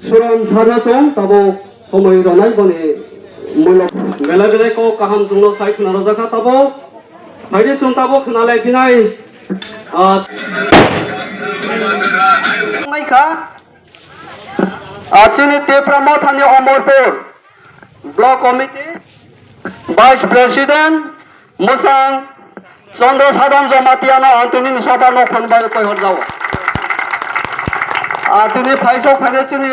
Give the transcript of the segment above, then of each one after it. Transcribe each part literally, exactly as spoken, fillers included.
Suron sarno chwng tabuk somoi rwnai boni mulo belai belai kok kaham chwngno sai khwna rwjakha tabuk. Phaidi chwng tabuk khwnalai phinai, ah, wngkha, ah, chini Tipra Mothani Omorpur Block Committee Vice President Mwsang Chandra Sadam Jamatia no ang tini ni soba no khon bai koi hor jao. Ah, tini phaisok phaide chini.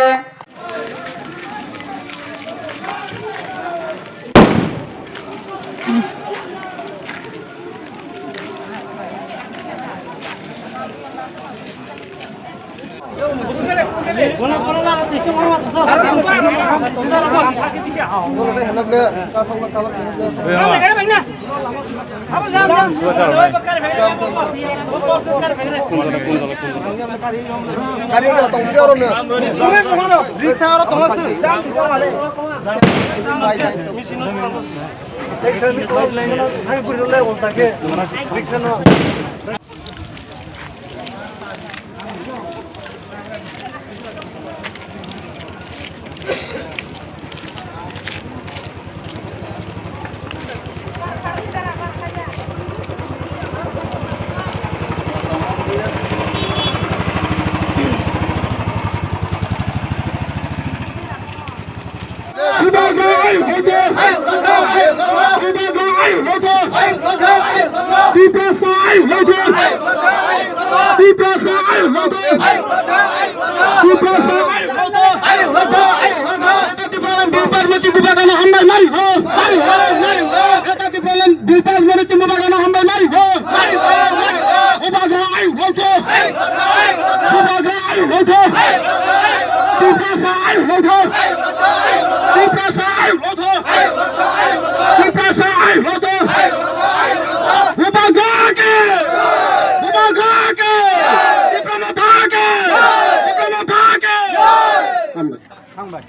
Bubagra ayuk hoito. Bubagra ayuk hoito. Tiprasa ayuk hoito. Tiprasa ayuk hoito. Tiprasa ayuk hoito. Tipraland Bilpas Moching Bubagrano hambai mari ho. Tipraland Bilpas Moching Bubagrano hambai mari ho. Bubagra ayuk hoito. Bubagra ayuk hoito. Tiprasa ayuk hoito. Tiprasa ayuk hoito. Tiprasa ayuk hoito. Bubagra ke. Bubagra ke. Tipra Motha ke. Tipra Motha ke. Hambai.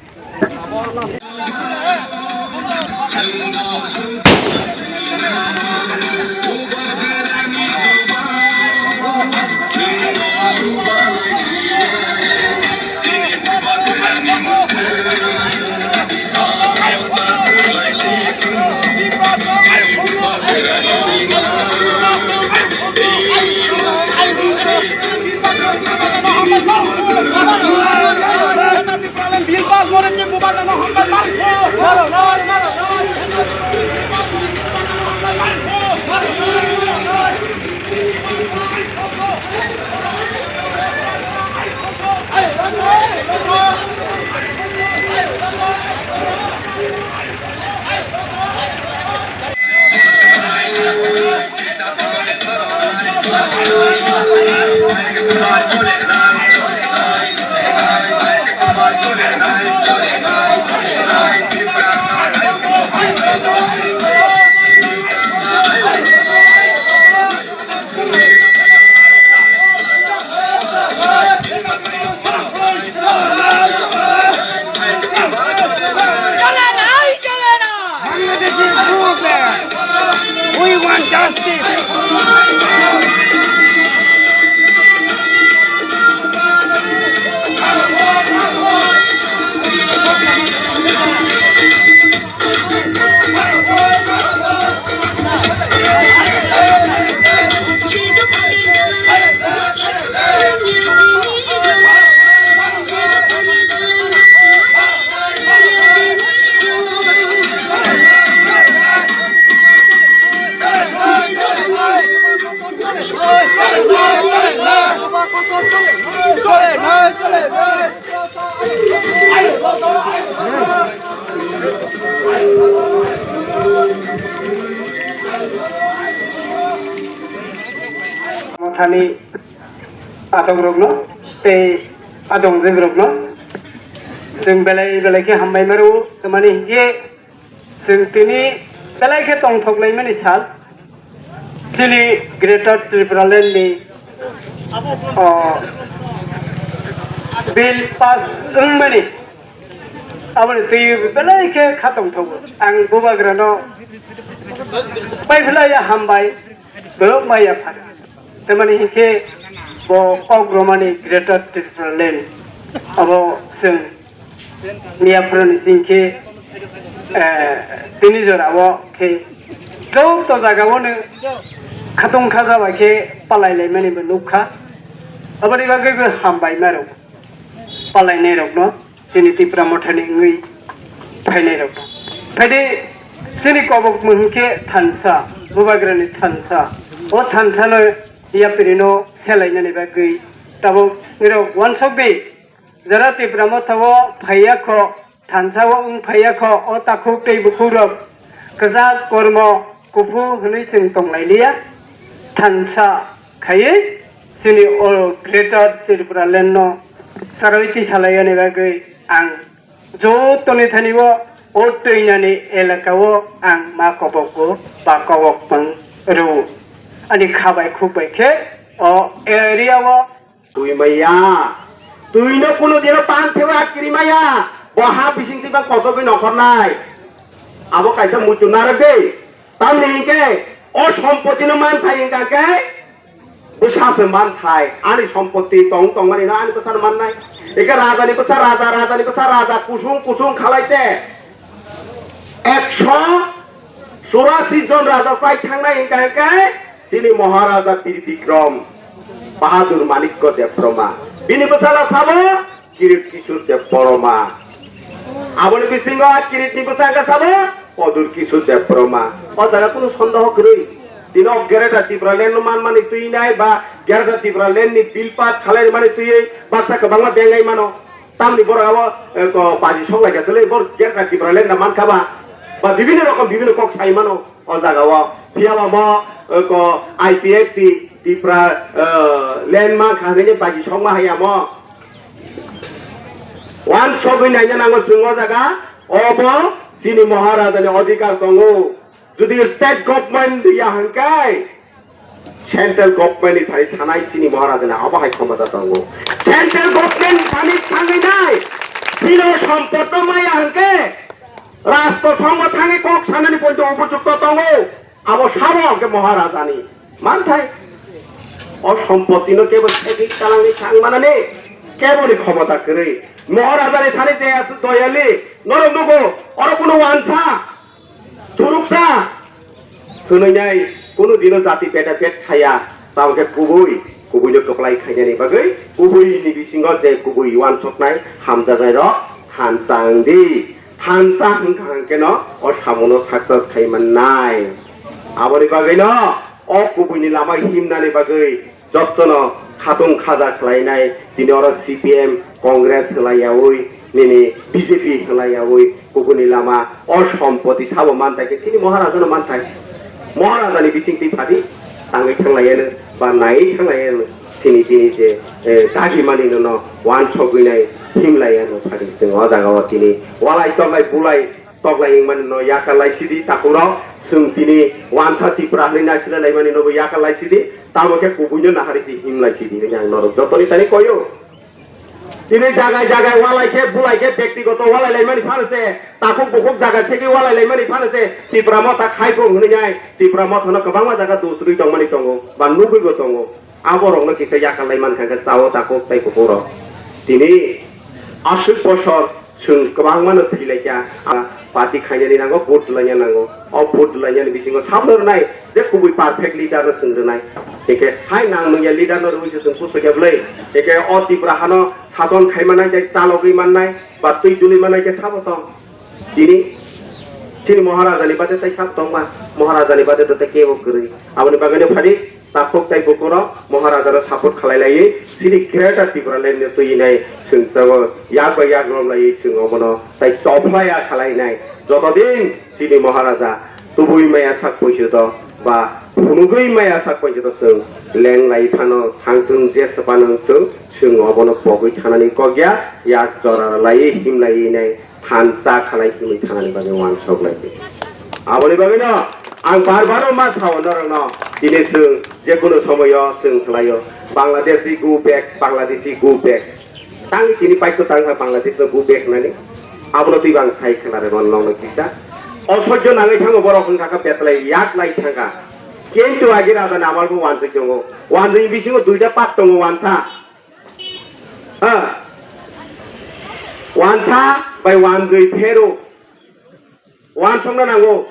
Bangladesh is movement. We want justice. Mothani adongrokno tei adongjwkrokno chwng belai belai khe hambai mano, tamani hinkhe chwng tini belai khe tongthok laimani sal. Chini Greater Tripura Land ni, o, bill pass wngmani, aboni twi belai khe kha tongthogo. Ang bubagrano paiphlaiya hambai, borok maya phar. Tamani hinkhe bo kok romani Greater Tripura Land abo chwng Miyaphurani singkhe, eh, tini jorao khe joto jagao no khatung khaja bai khe palai laimani bo nukha. Aboni bagwi bo hambai ma rok palai nai rok no, chini Tipra Mothani wngwi phainai rok no. Phaidi chini kobok mung khe thansa, bubagrani thansa. O thansa no yapiri no selainani bagwi tabuk nirok wansok di. Jara Tipra Motha o phaiya kho, thansa o wng phaiya kho, o takhuk tei bukhuk rok kwchak kormo kuphu hwnwi chwng tong lai liya. Thansa khaiwi chini o Greater Tripura Land no charwi tisa lai yani bagwi ang joto ni thani o, o twinani elaka o ang ma kobok o ba kobok pang rw. Ani kha bai khuk bai khe o area o Twi maya. Twi no kuno dino pan thebo atkiri maya. Bo ha bising twi bang kosogwi nokhornai. Abo kaisa muitu narwk de. Tamni hinkhe o sompoti no man thai hinkha khe bwsa se man thai. Ani sompoti tong tong mani no ani bwsa no mannai. Eke raja ni bwsa raja, raja ni bwsa raja kusung kusung khalai te. Ekso churasi jon raja chai thangnai hinkha hinkhe chini Maharaja Bir Bikram Bahadur Manikya Debbarma. Bini bwsala sabo Kirit Kishore Debbarma. Aboni bisingo Kirit ni bwsa hinkha sabo Padur Kishore Debbarma. O jaga kunu sondeho kwrwi. Tino Greater Tripura Land no manmani twi nai ba Greater Tripura Land ni bill pass khalai mani twi baksa kwbangma bengai mano. Tamni borok abo, eh, ko baji sok lai kha chwlwi, borok Greater Tripura Land da man kha ba? Ba bibhinno rokom bibhinno kok sai mano o jaga o. Phiya ba mo, eh, ko I P F T Tripura, eh, Land man kha hwnwi baji sok ma haya mo. Wansogwi naina nango chwng o jaga, obo chini Maharaja ni adhikar tongo. Jodi state government ya hwnkhe, central government ni thani thanai chini Maharaja ni abo hai khomota tongo. Central government ni thani thangwi nai, chini sompotno maya hwnkhe, rastro songbo thangwi kok sanani poito upojukto tongo. Abo sabo hwnkhe Maharaja ni manthai. O sompotino kebo segi talangni thang manani kebo ni khomota kwrwi. Maharaja ni thani je aswk doyali, norok nugo, oro kuno wansa. Thuruksa hwnwi nai kunu dino jati beda bed saya, tamo khe kubui, kubuino kwplai khainani bagwi kubuini bisingo je kubui uansuknai hamjaknairok thansa wng di. Thansa wngkha hwnkhe no o samungo success khai mannai. Aboni bagwino o kubuini lama himnani bagwi Jottono khatung khaja khlainai, tini oro C P M, Congress hwlaiyaui, nini B J P hwlaiyaui, kubuni lama, o sompoti sabo mantai khe chini Maharajano mantai. Maharajani bisingtwi phadi, tangwi thanglaiano, ba naiwi thanglaiano, chini, chini je, eh, dagimani nono wansogwi nai, himlaiano phadi. Chwng o jaga o tini walai toklai bulai, Toklai wngmani no yakar lai sidi, takhuk rok, chwng tini wansa Tripura hinwi naisila laimani no bo yakar lai sidi, tamo khe kubuino nahari si him lai sidi, hinwi ang norok jotoni thani koyo. Tini jaga jaga walai khe, bulai khe, bektigoto walai laimani phano se, takhuk bukhuk jaga segwi walai laimani phano se, Tripura motha khai bo hwnwi nai, Tripura motha no kwbangma jaga dusrwi tongmani tongo, ba nugwi bo tongo. Aborokno kisa yakar lai mankha khe chao takhuk tei kuphurok. Tini aswk bosor chwng kwbangmano thwi lai kha. A party khainani nango, vote laina nango. O vote lainani bisingo sabno rwnai je kubui perfect leader no chwng rwnai. Hingkhe hai nang nungya leader no rwui se chwng kusu khe bwlwi. Hingkhe o Tripura hano sason khai mannai tei chalogwi mannai ba twi chuli mannai khe sabo tong. Tini chini Maharajani bade tai sabo tongma, Maharajani bade do tai kebo kwrwi. Aboni bagwino phadi takhuk tai bukhukno Maharajano support khalai laiwi chini Greater Tripura Land ni twi nai chwng tabuk yak bai yak rom laiwi chwng obono tai chophlai ya khalai nai. Joto din chini Maharaja tubui maya sak poisoto ba phunugwi maya sak poisoto chwng leng lai phano thangthung je swpano wngthung chwng obono pogwi thanani kok ya yak jora laiwi him laiwi nai. Thansa khalai himwi thanani bagwi uansuk lai di. Aboni bagwino ang bar baro ma sao norokno, tini chwng je kono somoyo chwng khlaio, Bangladeshi go back, Bangladeshi go back. Tang tini paikho tang kha Bangladesh no go back nani. Abono twi bang sai khna rw mano nokno kisa. Osojjo nangwi thango borok wngkha kha betlai yak lai thangkha. Kintu agi raja ni amal bo wanjwi tongo. Wanjwi bisingo duita part tongo wansa. Ha? Wansa bai wanjwi phero. Wansokna nango.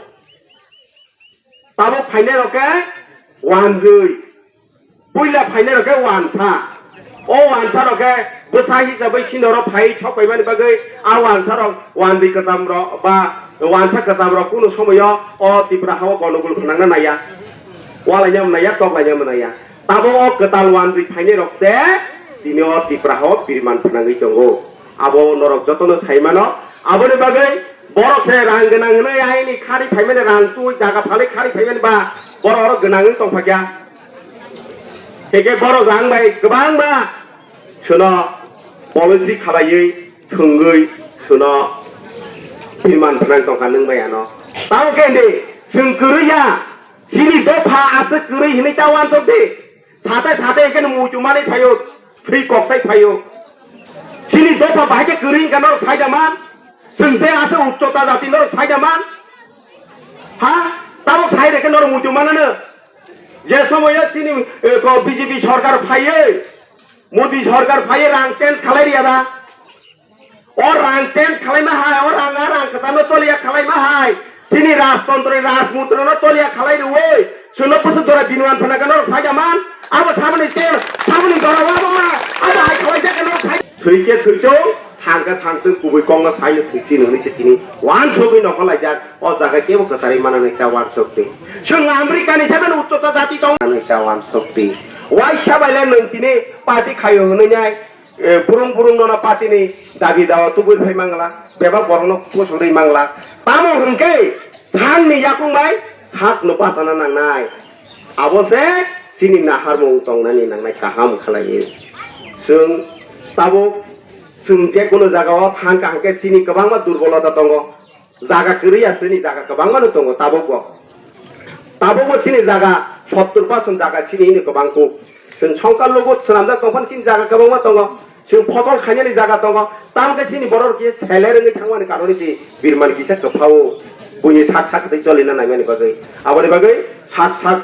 Tabuk phainai rok khe wanjwi. Puila phainai rok khe wansa. O wansa rok khe bwsa hisabai sini oro phai sok paimani bagwi a wansa rok wanjwi kwcham rok ba wansa kwcham rok kunu somoyo o Tripura hao gondogol phnangna naiya. Walaina mwnaiya, toklaina mwnaiya. Tabuk o kwtal wanjwi phainai rok se tini o Tripura hao birman phnangwi tongo. Abo norok jotono sai mano. Aboni bagwi borok se rang gwnang hwnwi aini khari phaimani, rang chui jaga phalwi khari phaimani ba borok oro gwnangwi tongphakya. Heke borok rang bai kwbangma suno policy khalaiwi thwngwi suno phiman phnang tongkha nwng bai ano. Tamo khe hindi chwng kwrwi ya, chini dopha aswk kwrwi hwnwi ta wansok di. Sate sate hwnkhe no muitu manwi phaio, thwi koksai phaio. Chini dopha bahai khe kwrwi hwnkha norok saida man? Chwng je aswk ucchota jati norok saida man? Ha? Tabuk sai rwkhe norok muitu manano? Je somoyo chini, eh, ko B J P sorkar phaiwi, Modi sorkar phaiwi rang change khalai rwya da? O rang change khalai ma hai, o rang a rang kwcham no choliya khalai ma hai. Chini rajtontro ni rajmutro no choliya khalai rwui. Chwngno bwswk jora binuan phana gano rok saida man. Abo samani change, samani jora wabo ma. Abo hai khalai jak gano sai. Thwikhe thwitong, thangkhe thangtong, kubui kongno saino thwisi nungni se tini. Wansugwi nokho laijak, o jaga kebo kwcharwi manani ta wansukti. Chwng America ni seven ucchota jati tong. Manani ta wansukti. Waisa baile nwng tini party khaio hwnwi nai. Eh, burung burung nono party ni dabi dawa tubui phai mangla, bebak borok no kusuri mangla. Tamo hwnkhe sakni yakung bai sakno bachana nangnai. Abo se chini naharmung tongnani nangnai kaham khlaiwi. Chwng tabuk chwng je kono jaga o thang kaham khe chini kwbangma durbolota tongo. Jaga kwrwi ya chini jaga kwbangma no tongo tabukbo. Tabukbo chini jaga sottur percent jaga chini hini kwbang kuk. Chwng songkar lugo swnamjak tongphani chini jaga kwbangma tongo. Chwng photol khainani jaga tongo. Tamokhe chini borok rok khe selai rwngwi thangmani karoni si birman kisa kwphao. Buini sak sak tei cholina naimani bagwi. Aboni bagwi sak sak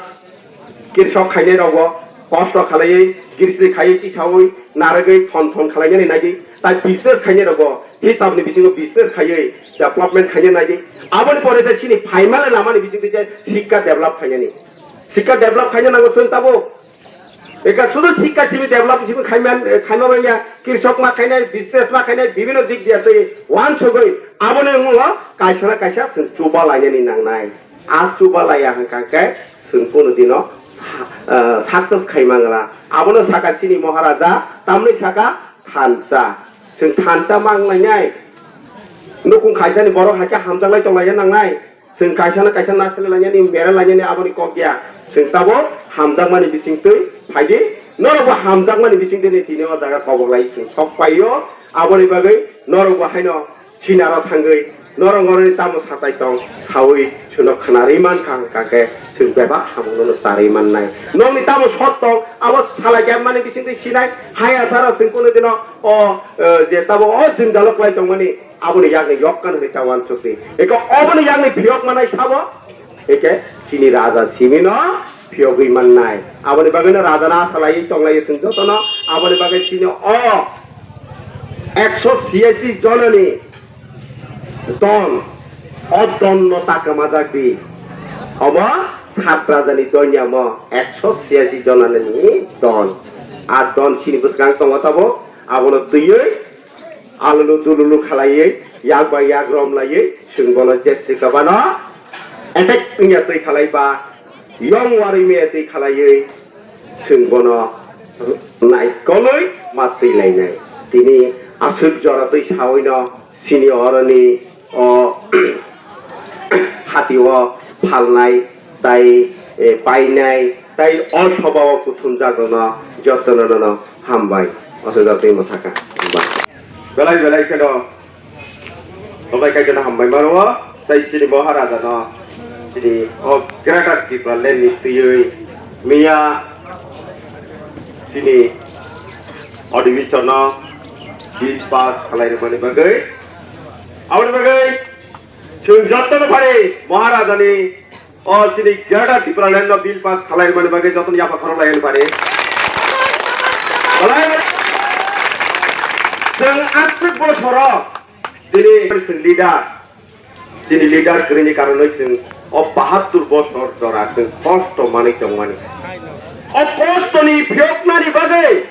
Kirsok khainai rokbo kosto khalaiwi, kirsri khaiwi, tisawi, narwgwi thon thon khalainani naidi. Tai business khainai rokbo hisabni bisingo business khaiwi development khaina naidi. Aboni pore se chini phaimale lamani bisingtwi se sikka develop khainani. Sikka develop khaina nango chwng tabuk. Eka sudu sikka chini develop chini khaiman, khaima manya, kirsok ma khainai, business ma khainai, bibino dik diya twi wansugwi aboni wngmo kaisa na kaisa chwng chuba lainani nangnai. A chuba laiya hwnkha khe chwng kunu dino sa-, ah, success khai mangla. Abono saka chini Maharaja, tamni saka thansa. Chwng thansa mang lainai. Nukung khaisani borok hai khe hamjaklai tong laina nangnai. Chwng kaisa na kaisa nasilai lainani, mera lainani aboni kok ya. Chwng tabuk hamjakmani bisingtwi phaidi. Norokbo hamjakmani bisingtwi ni tini o jaga kobok lai chwng sok paio. Aboni bagwi norokbo haino Chinaro thangwi norok oroni tamo satai tong sawi chwngno khwnarwi mankha, hwnkha khe chwng bebak samungno charwi mannai. Nokni tamo sot tong abo salai khe mani bisingtwi sinai. Hai asara chwng kunu dino o, eh, je tamo o jwngjalo kwlai tongmani aboni yakni yokkan hwnwi ta wansukdi. Eko oboni yakni phiyok manai sabo eke chini raja simino phiyogwi mannai. Aboni bagwino rajano asa laiwi tonglaio chwng jotono. Aboni bagwi chini o ekso siyasi jonani don, o donno ta kwmajak di. Omo sat rajani don ya omo ekso siyasi jonani don. A don chini bwskang tongo tabuk. Abono twiwi alulu dululu khalaiwi, yak bai yak rom laiwi, chwng bono jesi kwbano attack wngya twi khalai ba, yong warwi maya twi khalaiwi, chwng bono naikolwi ma twi lainai. Tini aswk jora twi sawino chini oroni o hati o phalnai tai, eh, painai tai o soba o kuthumjak rokno jotono nono hambai. Aswk jora twi mwthakha. Hambai. Belai belai kheno obai kaitor hambai maro tai chini Maharaja no Chini o Greater Tipraland ni twiwi miya chini adhibesono bill pass khalai rwmani bagwi, aboni bagwi chwng jotono phari Maharajani o chini Greater Tipraland no bill pass khalai rwmani bagwi jotono yapha khorok lai pari. Chwng aswk bosoro chini leader Chini leader kwrwini karonwi chwng o bahattur bosor jora chwng kosto manwi tongmani. O kostoni phiyoknani bagwi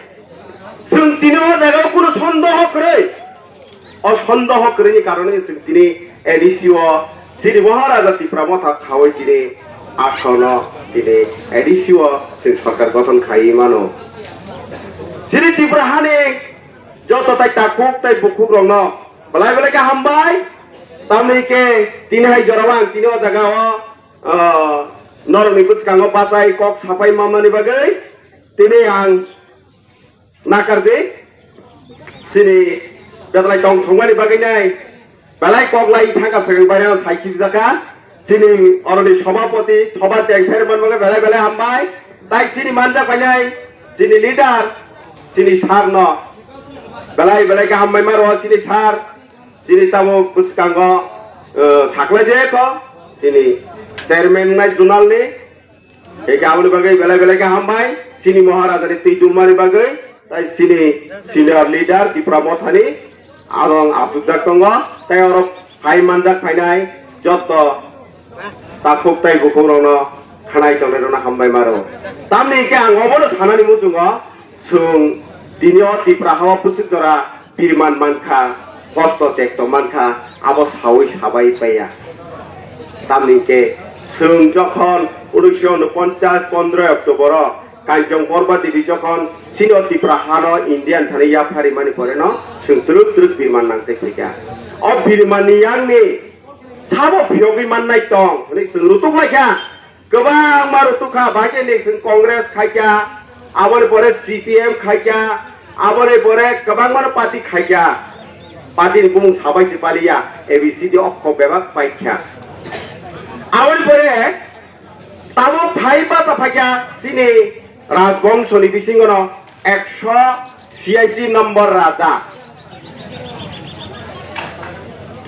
chwng tini o jagao kunu sondoho kwrwi. O sondoho kwrwini karonwi chwng tini A D C o chini Maharaja Tipra Motha khawi tini asono tini A D C o chwng sorkar gothon khaiwi mano. Chini Tipra hani joto tai takhuk tai bukhukrokno belai belai khe hambai. Tamni khe tini hai jorao ang tini o jagao, ah, norokni bwskango bachai kok sapai mamnani bagwi tini ang nakardi. Chini belai tong thongmani bagwi nai belai kok lai thangka swkang bairano sai khibjaka. Chini oroni sobhapoti, sobha chengser manbaga belai belai hambai. Tai chini manja painai chini leader, chini sir no belai belai khe hambai maro chini sir. Chini tabuk bwskango, eh, saklai je ko chini chairman nai zonal ni. Eke aboni bagwi belai belai khe hambai chini Maharaja ni twi dulmani bagwi. Tai chini senior leader Tipra Mothani arong asukjak tongo, tei oro phai manjak phainai joto takhuk tei bukhuk rokno khanai tongnai rokno hambai maro. Tamni hwnkhe ang obono sanani muchungo chwng tini o Tipra hao bwswk jora birman mankha, kosto tekto mankha, abo sawi sabai paiya. Tamni hwnkhe chwng jokhon unisho unoponchas pondroi October o Kanchong Borma Devi jokhon chini o Tipra hano Indian thani yapharimani poreno chwng twrwk twrwk birman nangtwi phaikha. O birmanni yangni sabo phiyogwi mannai tong hwnwi chwng rutuk laikha. Kwbangma rutuk kha, bahai khe ni chwng Congress khaikha, aboni pore C P M khaikha, aboni pore kwbangma party khaikha. Party ni bumung sabai se paliya, A B C D okho bebak paikha. Aboni pore Tabuk phai bata phaikha chini rajbongso ni bisingo no ekso siyaisi nombor raja.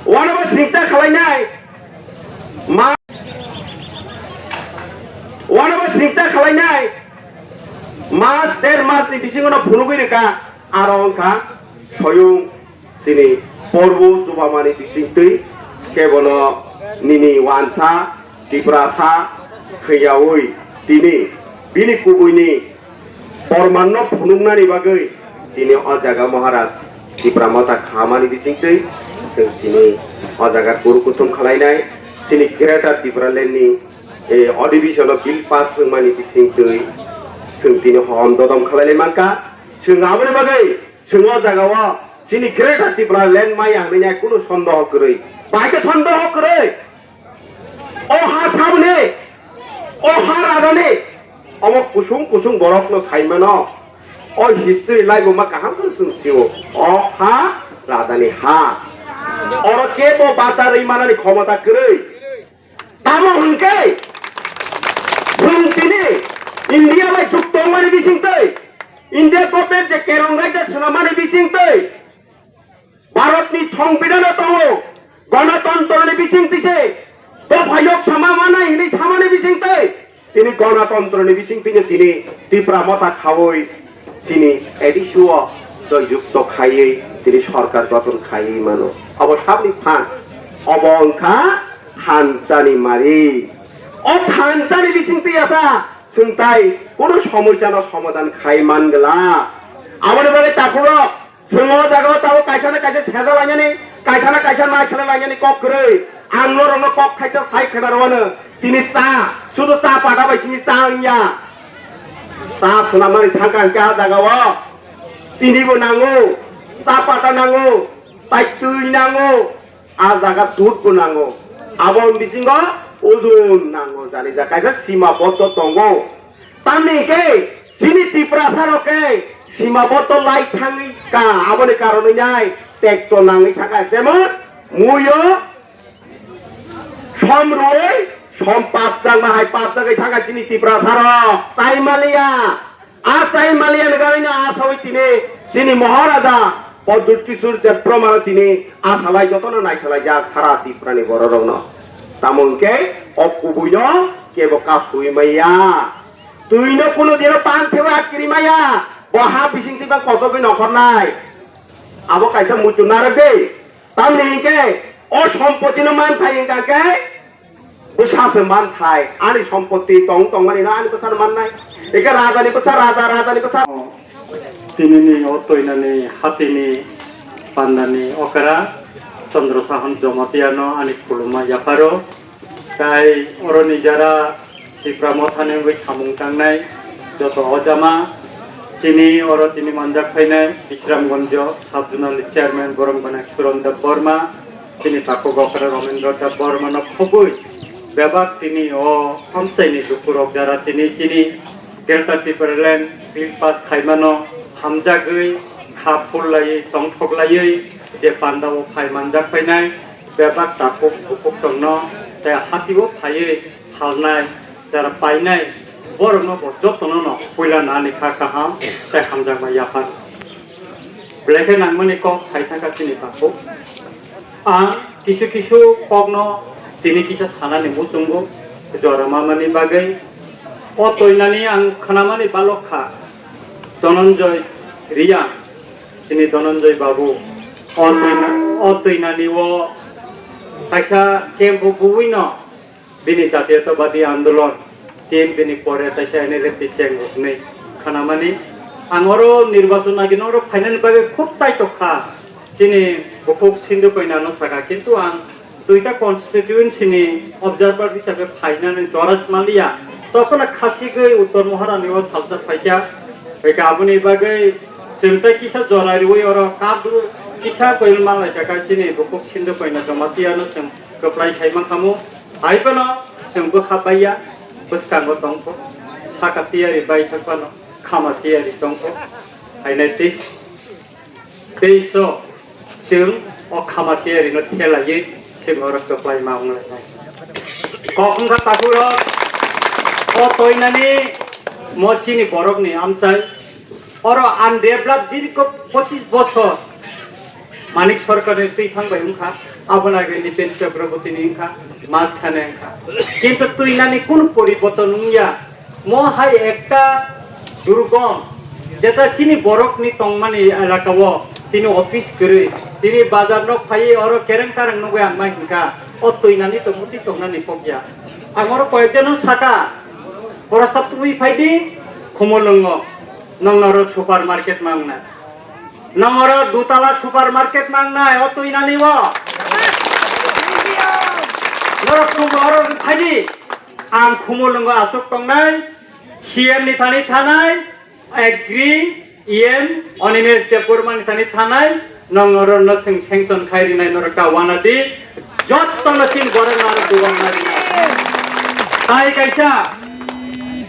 Wano bo singcha khalainai ma, wano bo singcha khalainai mas der mas ni bisingo no phunugwi rwkha, aro wngkha soyung Chini porbo chubamani bisingtwi kebono nini wansa Tiprasa khwiyaui tini bini kubuini pormanno phunuknani bagwi tini o jaga Maharaj Tipra Motha khamani bisingtwi chwng tini o jaga kuru kuthum khwlainai. Chini Greater Tipraland ni, eh, adhibesono bill pass wngmani bisingtwi chwng tini hom dodom khwlailai mankha. Chwng aboni bagwi Chwng o jaga o chini Greater Tipraland maya hinwi nai kunu sondoho kwrwi. Bahai khe sondoho kwrwi. O ha saboni, o ha rajani, omo kusung kusung borok no sai mano. O history lai bo ma kaham khe chwng sio. O ha rajani ha. Oro kebo bata rwi manani khomota kwrwi. Tamo hwnkhe, chwng tini India bai jukto wngmani bisingtwi, India government je kerong raida swnammani bisingtwi, Bharatni Songbidan o tongo, Ganatantro ni bisingtwi se dopha yok sama manai hinwi samani bisingtwi, tini Ganatantro ni bisingtwi no tini Tipra Motha khaui, Chini A D C o joyjukto khaiwi tini sorkar gothon khaiwi mano. Obo sabni phan. Obo wngkha thanchani mari. O thanchani bisingtwi asa chwng tai kono somosyano somadhan khai man glak. Aboni bagwi takhurok chwng o jaga o tabuk kaisa na kaisa seja lainani, kaisa na kaisa naisana lainani kok kwrwi. Ang norokno kok khaisa sai khwna rwano. Tini cha, sudu cha pata bai simi cha wngya. Cha swnamnani thangkha hwnkhe ah jagao chini bo nango, cha pata nango, tai twi nango, ah jaga dud bo nango. Aboni bisingo ujun nango, jani ja kaisa sima boddo tongo. Tamni hwnkhe chini Tiprasa rok khe sima boddo lai thangwi ka, aboni karonwi nai tekto nangwi thangkha. Jemon muiyo Som rwui, Som pap changma hai pap chagwi thangkha chini Tiprasa rok. Tai maliya. A tai maliya ni gari no a sawi tini chini Maharaja Pradyut Kishore Debbarma no tini a salai jotono nai salai jak sara Tripura ni borok rok no. Tamo hwnkhe o kubui no kebo kasui maya. Twi no kuno dino pan thewa kiri maya. Bo ha bising twi bang kosogwi nokhornai. Abo kaisa muitu narwk de. Tamni hwnkhe o sompotino manthai hwnkha khe bwsa se manthai. Ani sompoti tong tongmani no ani bwsano mannai. Eke rajani bwsa, raja, rajani bwsa. Tinini o toinani hatini pandani okra Chandra Sahan Jamatia no ani khuluma yapharo. Tai oroni jara Tipra Mothani wngwi samung tangnai joto ojama, chini oro tini manjak phainai Bisramganj Sub-Zonal Chairman Borom Gwnang Suron Deb Borma, chini takhuk okra Romendra Deb Borma no khobwi bebak tini o amchaini dukurok jara tini chini Delta Tipraland Bill pass khaimano hamjagwi kha phurlaiwi tongthoklaiwi je pandao phai manjak phainai bebak takhuk bukhuk tongno tei hatio phaiwi phalnai jara painai borokno bo jotono no puila nani kha kaham tei hamjakma yaphar. Belai khe nangmani kok sai thangkha chini takhuk. Ang kisu kisu kokno tini kisa sanani muchungo jora mamani bagwi. O toinani ang khnamani balok kha Dhananjay Reang, chini Dhananjay babu. O toina-, o toinani o kaisa camp o buino bini Jatiyatabadi Andolon, tin bini pore taisa N R F T cheng rok hinwi khanamani. Ang oro nirbachon agini oro phainani bagwi khub taitok kha. Chini bukhuk Sindhu Koina no sakha, kintu ang duita constituency ni observer hisabe phainani jora manliya. Tokona khasigwi Uttor Moharani o salsa phaikha. Hwnkhe aboni bagwi chwng tei kisa jora riwi oro kadru kisa koil manlaikha kha chini bukhuk Sindhu Koina Jamatia no chwng kwplai khai mankhamu. Hai phano chwng bwkha baiya, bwskango tongkho, saka tiyari bai thak phano, khama tiyari tongkho. Hainai tei, tei so chwng o khama tiyari no thelaiwi chwng oro kwplai ma wnglainai. Kok wngkha takhuk rok, o toinani mo chini borok ni amchai, oro undeveloped dirgho pochis bochor Manik Sarkar ni twi thang bai wngkha, aboni age Nitin Chakraborty ni wngkha, Mas Thane wngkha. Kintu twi nani kunu poriborton wngya. Mo hai ekta durgom, jeta chini borok ni tongmani elaka o, tini office kwrwi, tini bazar nok phaiwi oro kereng kareng nugwi ang mai hwnkha, o twi nani tongmwtwi tongnani pokya. Ang oro koyekjono saka, borok sab twi phaidi, Khumulwngo, nokno oro supermarket ma wngnai. Nang oro dutala supermarket mangnai, o twi nani o. Norok khum oro phaidi. Ang Khumulwngo aswk tongnai, C M ni thani thanai, Agri E M Animesh Debbarma ni thani thanai, nang oro no chwng sanction khai rinai norok ta wana di. Jotto no chini borok no aro dugan na rinai. Tai kaisa,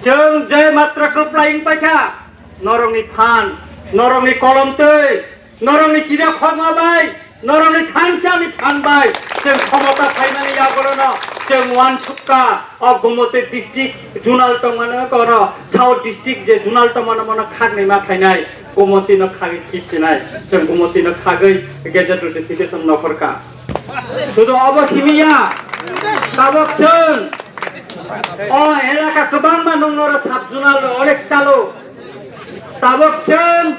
chwng je matra kwplai wng paikha. Norokni phan, norokni kolom twi, norokni chida khorma bai, norokni thansa ni phan bai, chwng khomota phaimani yagulono chwng uansukha, o Gumoti district zonal tongmani oro, South district je zonal tongmani mono khakni ma khainai, Gumoti no khagwi khipsinai, chwng Gumoti no khagwi gazette notification nokhorkha. Sudu obo simiya, tabok chwng o elaka kwbangma nung noro sub zonal rok onek chalo. Tabok chwng,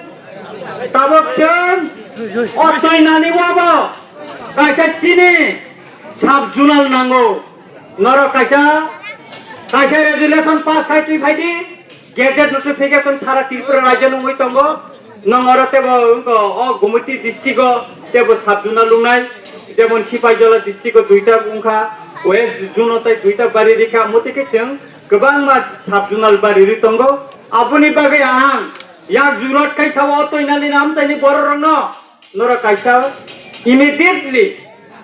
tabok chwng o twi nani obo kaisa chini sub zonal nango. Norok kaisa, kaisa resolution pass khai twi phaidi. Gazette notification sara Tripura rajyo nungwi tongo. Nong oro tebo wngkha o Gumoti district o tebo sub zonal lungnai, jemon Sipaijola district o duita wngkha, West zone o tai duita bari rikha, motike chwng kwbangma sub zonal bari ri tongo. Aboni bagwi ang yak jurot kaisa o toinani namtaini bororokno. Norok kaisa immediately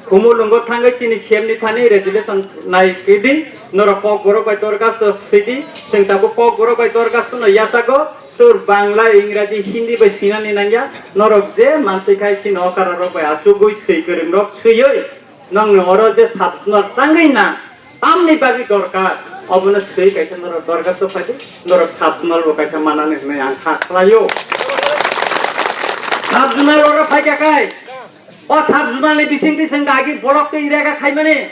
Khumulwngo thangwi chini C M ni thani resolution nai kwdi, norok Kokborok bai Dorgasto swidi, chwng tabuk Kokborok bai Dorgasto no yachago, tor Bangla, Ingraji, Hindi bai sinani nangya, norok je mantwi khai chini okara rok bai achugwi swi kwrwng rok swiwi, nongni oro je sub zonal tangwi na, Tamni bagwi dorkar, obono swi kaisa norok dorkar to phai di, norok sub zonal bo kaisa manani hwnwi ang kha khlaio. Sub zonal oro phai kha khai, o sub zonal ni bisingtwi chwng dagi block twi rega khaimani,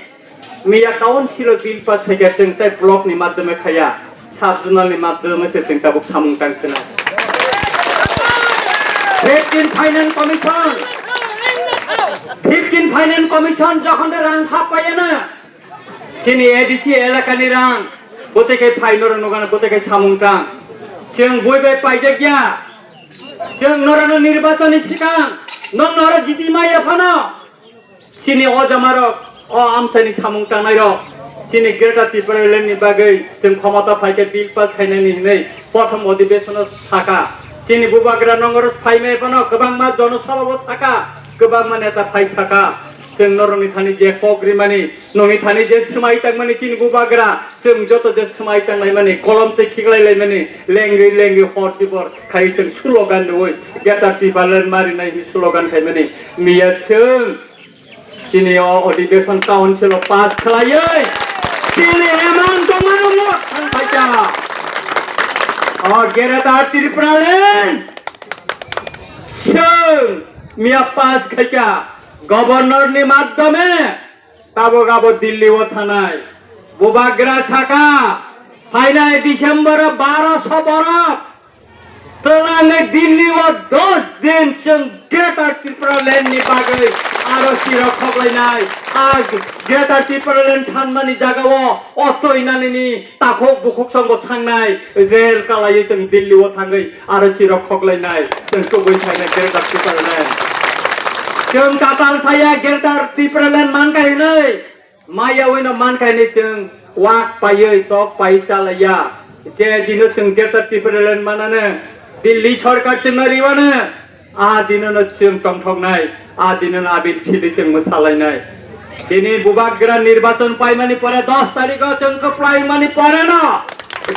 miya council o bill pass khaikha chwng tei block ni madhyome khaiya, sub zonal ni madhyome se chwng tabuk samung tang swnai. Fifteen Finance Commission, fifteen Finance Commission jokhon de rang hap paiyana, chini A D C elakani rang, bote khe phai norok nukana, bote khe samung tang. Chwng bui bai paijak ya, chwng norokno nirbachonni swkang, nokno oro jiti maya phano, chini o jamarok, o amchaini samung tangnairok, chini Greater Tipraland ni bagwi chwng khomota phaikhe bill pass khainani hinwi prothom odhibesono saka. Chini bubagra nongoro phaimai phano kwbangma jonosabhao saka, kwbangma neta phai saka. Chwng norokni thani je kok rimani, nongni thani je swmai tangmani chini bubagra, chwng joto je swmai tanglaimani, kolom twi khiklai laimani, lengwi lengwi hor tibor khai chwng slogan rwui Greater Tipraland marinai hinwi slogan khaimani. Miya chwng chini o odhibeson council o pass khlaiwi chini emang tongmano thang phaikha. O Greater Tipraland chwng miya pass khaikha governor ni madhyome. Tabuk abo Delhi o thanai bubagra saka, phainai December o baroso borok twlangwi Delhi o dos din chwng Greater Tipraland ni bagwi aro sirok khoklainai. A Greater Tipraland thanmani jagao o twinani ni takhuk bukhuk songbo thangnai, rel kalaiwi chwng Delhi o thangwi aro sirok khoklainai, chwng tubui phainai Greater Tipraland. Chwng katal saya Greater Tipraland mankha hinwi, maya wino mankha hinwi chwng wak paiwi tok pai chalaiya. Je dino chwng Greater Tipraland manane, Delhi sorkar chwngno riwano, a dinono chwng tongthoknai, a dinono abil sili chwng mwsalainai. Tini bubagra nirbachon paimani pore dos tarikho chwng kwplaimani poreno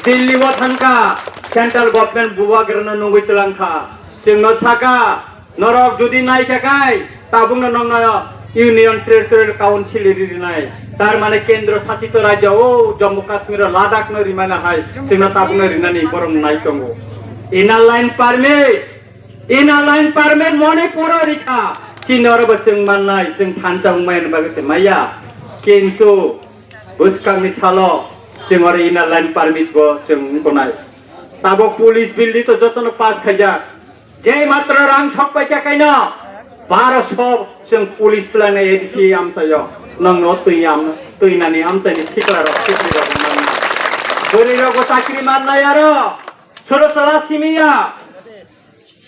Delhi o thangkha, central government bubagrano nungwi twlangkha. Chwngno saka, norok jodi naikha khai, tabukno nokno Union Territorial Council rinai. Tar mane kendro sasito rajyo o Jammu Kashmir o Ladakh no rimana hai, chwngno tabukno rinani borok nai tongo. Inner line permit, Inner line permit Manipur o rikha, chini oro bo chwng mannai, chwng thansa wngmani bagwi se maya. Kintu bwskangni salo chwng oro inner line permit bo chwng wngtonai. Tabuk police bill ni to jotono pass khaijak. Je matro rang sok paikha kaino baroso chwng police twlangnai A D C amchaio. Nongno twi am, twinani amchaini sikla rok sikli rok mannai. Bwrwi rok bo chakri mannai aro. Soro sala simiya.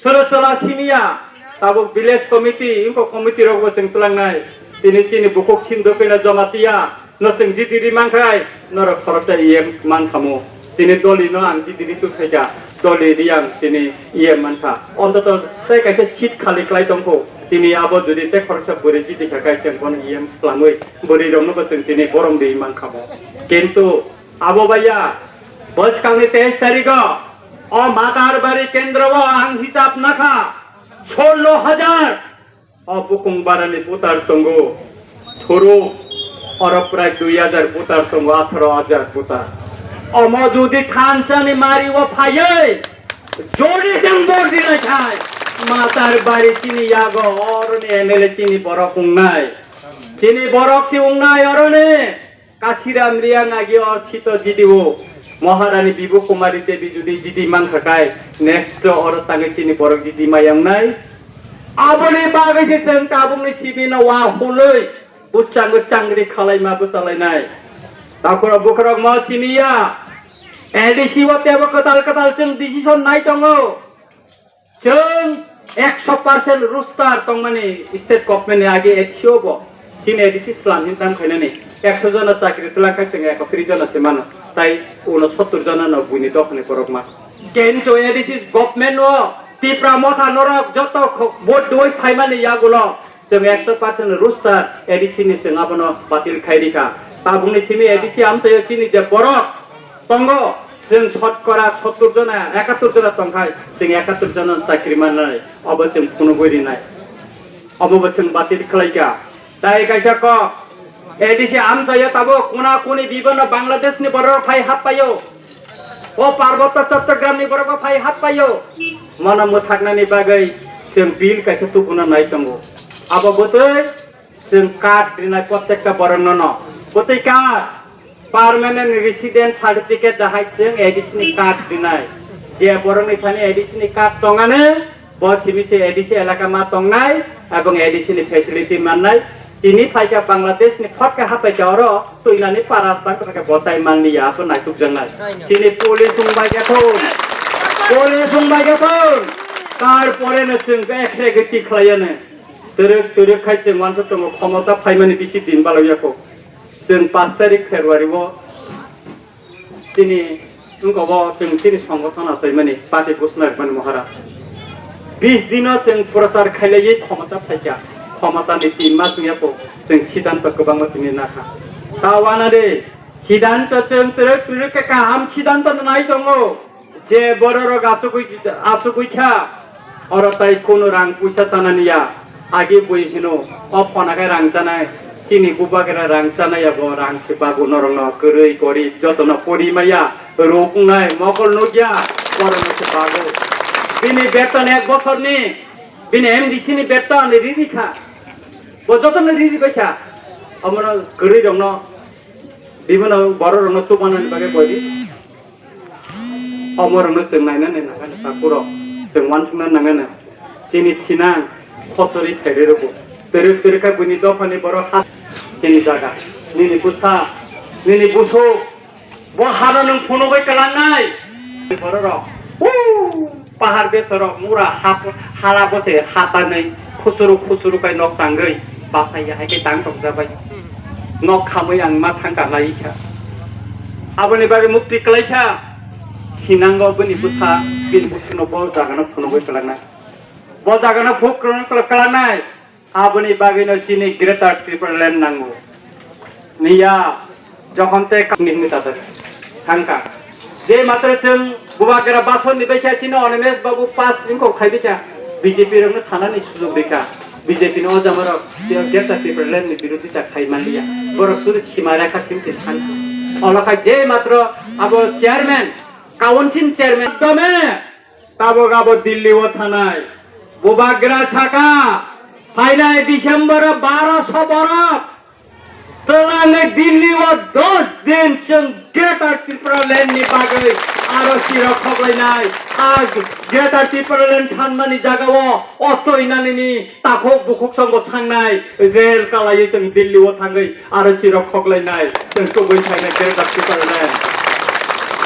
Soro sala simiya, tabuk village committee, wngkok committee rokbo chwng twlangnai. Tini chini bukhuk Sindhu Pena Jamatia no chwng G D D mankha, norok khoroksa E M mankhamu. Tini Doli no ang G D D tubkhaikha, Doli ni ang tini E M mankha. Ontoto tei kaisa seat khali klai tongkho. Tini abo jodi tei khoroksa bwrwi G D kha khai chwng bono E M swlangwi bwrwi rokno bo chwng tini borom di mankhamu. Kintu Abo baiya, bwskangni teis tarikho o Matarbari kendro o ang hisab nakha, solo hajar o bukung barani voter tongo, thuru oro prai dui hajar voter tongo, atharo hajar voter. Omo jodi thansani mari o phaiwi, jodi chwng vote rinai khai, Matarbari chini yago oroni M L A chini borok wngnai, chini borok si wngnai oroni. Kasiram Riang agi o sito G D O Maharani Bibu Kumari Devi jodi G D mankha kai, next o oro tangwi chini borok G D mayang nai. Aboni bagwi se chwng tabukni simi no wa hulwi bwchango changri khalaima bwchalainai. Takhoro bwkhorok mo simi ya. A D C o tebo kwtal kwtal chwng decision nai tongo. Chwng ekso percent roster tongmani state government ni age A D C o bo chini A D C slam hin tam khainani ekso jona chakri twlang khai chwng ekotris jona se mano, tai uno sottur jona no buini dophani borok ma. Kintu A D C government o Tipra motha norok joto kho-, vote doi phaimani yagulo chwng ekso percent roster A D C ni chwng abono batil khai rikha. Tabukni simi A D C amchaio chini je borok tongo, chwng sotkora sottur jona, ekattur jona tongkhai, chwng ekattur jona chakri mannai, obo chwng phunugwi rinai. Obo bo chwng batil khlaikha. Tai kaisa kok, A D C amchaio tabuk kuna kuni bibano Bangladesh ni borok phai happaio. O Parbotto Chottogramni borok phai happaio. Mono mwthaknani bagwi chwng bill kaisa tubuna nai tongo. Abo bwtwi chwng card rinai prottekta borokno no. Bwtwi card, permanent resident certificate dahai chwng A D C ni card rinai. Je borokni thani A D C ni card tongani, bo simi se A D C elaka ma tongnai, ebong A D C ni facility mannai. Tini phaikha Bangladesh ni photka hapaikha oro, twinani para bangkha khe bo tai manliya, abo naitukjaknai. Chini police wngbaikha thun, police wngbaikha thun. Tarpore no chwng ekre gwi chikhlaiyani. Twrwk twrwk khai chwng uansuk tongo, khomota phaimani bisi din balaiyakho. Chwng pash tarik February o chini wngkha bo chwng chini songgothon achaimani party ghosna rwmani Maharaj. Bis dino chwng prochar khailaiwi khomota phaikha. Khomotani tin mas wngya kho, chwng siddhanto kwbangma tini nakha. Ta uanadi siddhanto chwng twrwk twrwk khe kaham siddhanto nai tongo. Je bororok achugwi, achugwi kha, oro tai kunu rang puisa chanani ya. Agi bui hino, o phone khe rang chanai, chini bubagra rang chanai ya, bo rang se babu norokno kwrwi gorib jotono pori maya, ruk wngnai, mokol nukya, borokno se babu. Bini beton ek bosorni, bini M D C ni beton riri kha. Bo jotono riri bai kha. Omono kwrwi rokno, bibino bororokno chubanani bagwi boidi. Omorokno chwng naina nai nangani takhurok, chwng uansukna nangani. Chini thinang khosori khairwi rwgo. Twrwk twrwk khe buini dophani borok ha chini jaga. Nini bwsa, nini busuk, bo hano nwng phunugwi kwlangnai. Bororok, huu, pahar besorok, mura hap-, hala bose hatanwi, khusuru khusuru khai nok tangwi, bachai ya hai khe tang tokjabai. Nok khamwi ang ma thangka lai kha. Aboni bagwi mukti kwlai kha. Sinango bini bwsa, bini bwsano bo jagano phunugwi kwlangna. Bo jagano phuk kwlang-, kwlangnai. Aboni bagwino chini Greater Tipraland nango. Niya, jokhon te ka-, ni hwnwi tatar thangka. Je matro chwng bubagra basonni bai kha chini Animesh babu pass wngkok khai bai kha, B J P rokno thanani sujok rikha. B J P ni o jamarok Greater Tipraland ni birodita khai manliya. Borok suri sima rekha simti than. Olo khai je matro abo chairman, council chairman dome. Tabuk abo Delhi o thanai. Bubagra saka, phainai December o baro so borok twlangwi Delhi o dos din chwng Greater Tipraland ni bagwi aro sirok khoklainai. A Greater Tipraland thanmani jagao o twinani ni takhuk bukhuk songbo thangnai rel kalaiwi chwng Delhi o thangwi aro sirok khoklainai, chwng tubui phainai Greater Tipraland.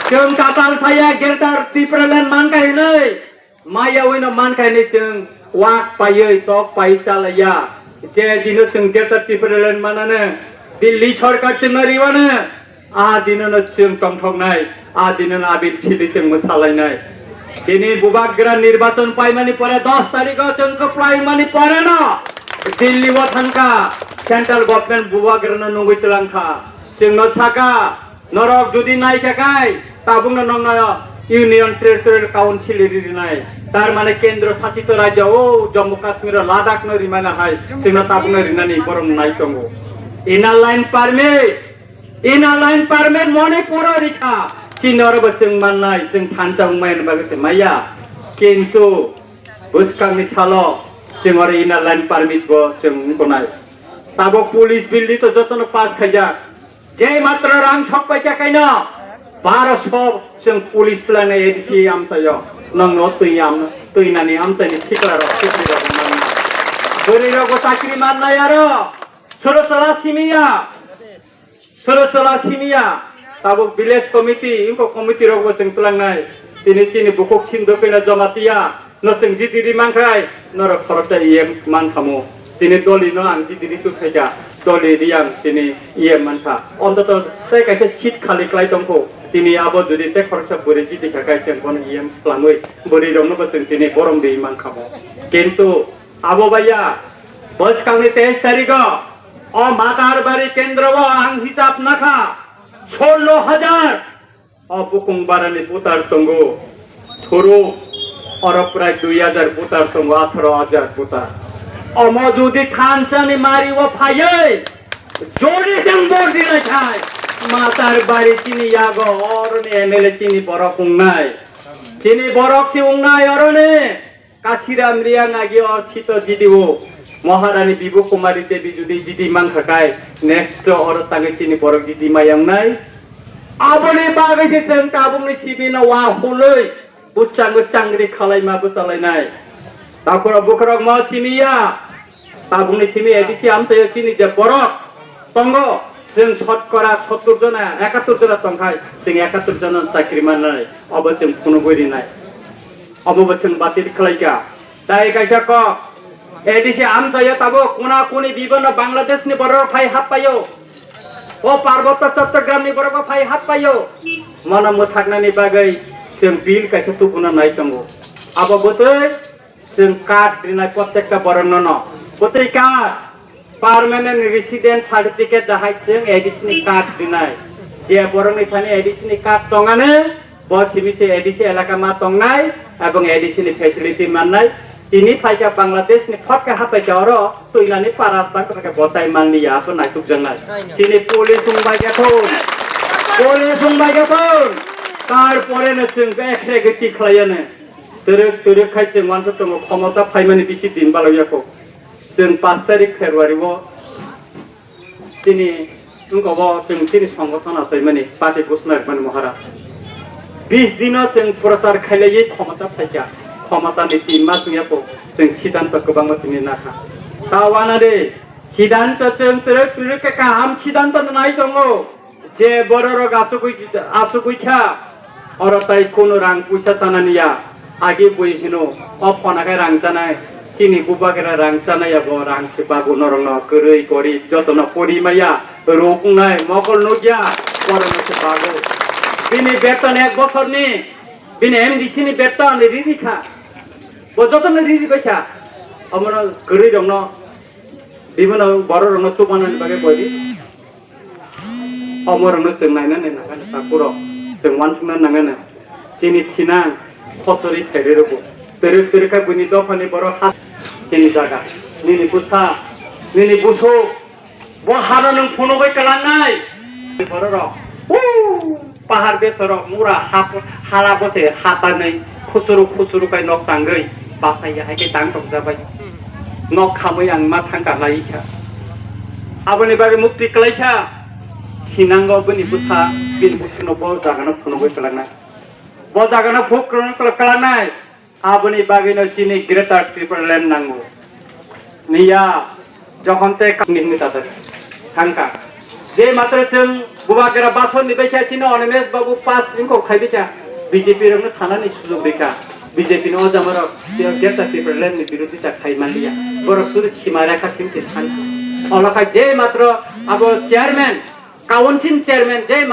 Chwng katal saya Greater Tipraland mankai hinwi, maya wino mankai hinwi chwng wak paiwi tok pai chalaiya. Je dino chwng Greater Tipraland manane, Delhi sorkar chwngno riwano, a dinono chwng tongthoknai, a dinono abil sidi chwng mwsalainai. Tini bubagra nirbachon paimani pore dos tarikho chwng kwplaimani poreno Delhi o thangkha, central government bubagrano nungwi twlangkha. Chwngno saka, norok jodi naikha khai, tabukno nokno Union Territorial Council rinai. Tar mane kendro sasito rajyo o Jammu Kashmir o Ladakh no rimana hai, chwngno tabukno rinani borok nai tongo. Inner Line Permit, Inner Line Permit Manipur o rikha, chini oro bo chwng mannai, chwng thansa wngmani bagwi se maya. Kintu bwskangni salo chwng oro Inner Line Permit bo chwng wngkha nai. Tabuk police bill ni to jotono pass khaijak. Je matro rang sok paikha kaino, baro so chwng police twlangnai A D C amchaio. Nongno twi am-, twinani amchaini sikla rok, sikli rok mannai. Bwrwi rok bo chakri mannai aro. Soro sala simiya. Soro sala simiya. Tabuk village committee, inko committee rok bo chwng twlangnai. Tini chini bukhuk Sindhu kaino Jamatia. No chwng G D D mankhai, norok khoroksa E M mankhamu. Tini Doli no ang G D D tubkhaikha, Doli Riang tini E M mankha. Ontoto tei kaisa seat khali klai tongkho. Tini abo jodi tei khoroksa bwrwi G D khakhai chwng bono E M khwlangwi bwrwi rokno bo chwng tini borom riwi mankhamu. Kintu abo baiya bwskangni teis tarikho o Matarbari kendro o ang hisab nakha sollo hajar. O bukung barani voter tongo, thuru oro prai dui hajar voter tongo, atharo hajar voter. Omo jodi thansani mari o phaiwi, Jodi chwng vote rinai khai, Matar Bari chini yago, oroni M L A chini borok wngnai. Chini borok si wngnai oroni. Kasiram Riang agi o sito jidi o. Maharani Bibu Kumari Devi jodi jidi mankha khai, next o oro tangwi chini borok jidi maya wngnai. Aboni bagwi se chwng tabukni simi no wahului bwchangwi changri khalaima bwchalainai. Takhoro bwkhorok mo simi ya. Tabukni simi A D C amchaio chini je borok tongo, chwng sotkora sottur jona, ekattur jona tongkhai, chwng ekattur jona chakri mannai, obo chwng phunugwi rinai. Obo bo chwng batil khlaikha. Tai kaisa kok, A D C amchaio tabuk kuna kuni bibonno Bangladeshni borok phai happaio. O Parbotto Chottogramni borok phai happaio. Mono mwthaknani bagwi chwng bill kaisa tubuna nai tongo. Abo bwtwi Chwng card rinai prottekta borokno no. Bwtwi card, permanent resident certificate dahai chwng A D C ni card rinai. Je borokni thani A D C ni card tongani, bo simi se A D C elaka ma tongnai, ebong A D C ni facility mannai. Tini phaikha Bangladesh ni photka hapaikha oro, twinani para tang khe bochai manliya, abo naitukjaknai. Chini police wngbaikha thun, police wngbaikha thun, tarpore no chwng ekre gwi chikhlaiyani. Twrwk twrwk khai chwng uansuk tongo, khomota phaimani bisi din balokya kho. Chwng pash tarik February o chini wngkha bo chwng chini songothon achaimani party ghosna rwmani Maharaj. Bis dino chwng prochar khailaiwi khomota phaikha. Khomotani tin mas wngya kho, chwng siddhanto kwbangma tini nakha. Ta uanadi siddhanto chwng twrwk twrwk khe kaham siddhanto nai tongo. Je bororok asugwi, asugwi kha, oro tai kunu rang puisa chanani ya. Agi bui hino, o phone khe rang chanai, chini bubagra rang chanai ya, bo rang se babu norokno kwrwi gorib jotono pori maya, ruk wngnai, mokol nukya, borokno se babu. Bini beton ek bosorni, bini M D C ni beton riri kha, bo jotono riri bai kha, omono kwrwi rokno, bibino bororokno chubanani bagwi boidi. Omorokno chwng nainani nangani takhurok, chwng uansukna nangani. Chini thinang khosori khairwi rwgo. Twrwk twrwk khe buini dophani borok ha chini jaga. Nini bwsa, nini busuk, bo hano nwng phunugwi kwlangnai. Bororok, uu, pahar besorok, mura hap-, hala bose hatanwi, khusuru khusuru khai nok tangwi, bachai ya hai khe tang tokjabai. Nok khamwi ang ma thangka lai kha. Aboni bagwi mukti kwlaikha, sinango bini bwsa, bini bwsano bo jagano phunugwi kwlangnai. Bo jagano phuk kwlang-, kwlang-, kwlangnai. Aboni bagwino chini Greater Tipraland nango. Niya, jokhon te ka-, ni hwnwi tatar thangka. Je matra chwng bubagra basonni bai kha chini Animesh babu pass wngkok khai bai kha, B J P rokno sanani sujok rikha. B J P ni o jamarok Greater Tipraland ni birodita khai manliya. Borok suri sima rekha sim tin thanka. Olo khai je matro abo chairman, council chairman je